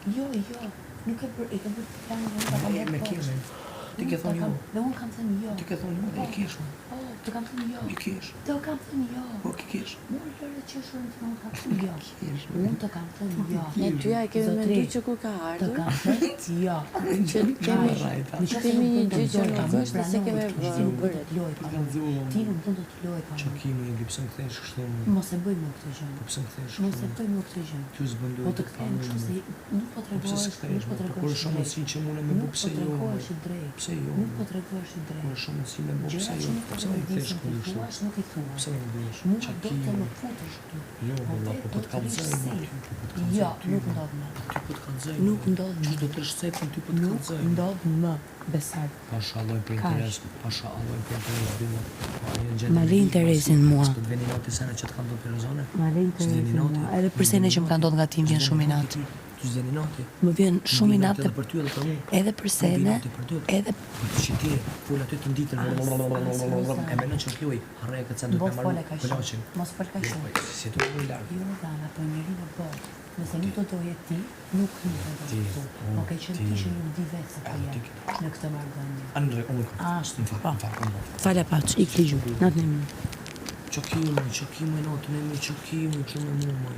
Jo, jo, nuk e bërë, e ke bërë planin dhe unë ta kam Me, bërë me poshtë. kemen. Ti ke Unë ta thonë jo. kam, dhe unë kam thënë jo. Ti ke thonë jo dhe Po, i kesh. mo. po, të kam thënë jo. I kesh. Të kam thënë jo. Po, ki kesh. Mor lëre qeshurën të unë kam thënë jo. Kesh. Unë të kam thënë jo. Ne dyja e kemi Zotri, mendu që kur ka Të ardhur, kam thënë jo. që kemi Rajta. Në qoftë se kemi nuk një bën gjë dot që lojë pa nuk mu, është se pranoj kemi ti bërë. nuk bën dot lojë pa mu. Ti nuk bën dot lojë pa Që mu. ki më i pse më kthesh kështu më? Mos e bëj më këtë gjë. Po pse më kthesh Mos e kështu? bëj më këtë gjë. Ty s'bën Po lojë të pa kthehem mu. kështu se nuk po Po pse tregohesh, s'kthehesh? nuk po Po kur tregohesh i është drejtë. mundësinë që mune me bu Nuk po pse jo? tregohesh i drejtë. Pse jo? Nuk po tregohesh i Kur drejtë. është mundësi me bu pse Gjërat jo? që nuk po Pse më kthesh të kështu kështu? thuash, nuk i thua. Pse më bësh? Mua Qa do ki të më? më futesh këtu. Jo, Po valla, vetë po do po të të rish kallzoj, më, safe. ty po po të kallzoj Jo, ty. nuk më. ndodh më. Ty po të kallzoj. Nuk më. ndodh Qysh më. do të rrish safe, ty po të Nuk kallzoj. ndodh më. Besar. Pasha Allahun për Kaq. interes, pasha Allahun për interes bimo. Po ajo në gjendje Ma me le ik, interesin mos- mua. S'po të vjen inati sene që të kanë ndodhur për Rozane? Ma le S'të vjen interesin inati? mua. Edhe për sene që më ka ndodhur nga ti më vjen S'të shumë vjen inat. inati ty? Ty s'vjen inati? Më vjen Më shumë vjen inat edhe për ty edhe për mua. edhe për Më vjen sene, inati për ty. edhe Po ti që ti fol aty të nditën. As- as, Rozana. E mendon që është lojë, harroje këtë sen do Mos të fol marrë e ka shumë. kolaçin. Mos fol kaq Jo, shumë. po, si të më larg. Jo, Dana, po njeri në botë. Nëse nuk do doje ti, nuk hyn të Ti, do këtu. Po ke qenë ti. ti që nuk di vetë se ku Edhe je ti ke. në këtë marrëdhënie. Andre, unë kam. Ashtu, Në fakt, po. në fakt, unë kam. Falja paç, ik ligju. Natën e mirë. Ço ki më, ço ki më natën e mirë, ço ki më, ço me mua më.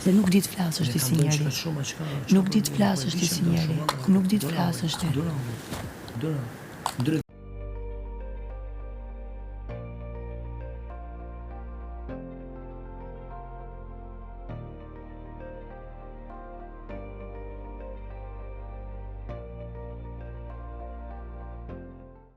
Se nuk di të flasësh Ne ti kam si dhënë njeri. çka shumë, çka. çka Nuk di për të mua, po e flasësh di ti që si më do njeri. shumë, valla. Nuk di të Dora, flasësh ti. Dora, dora. Dora.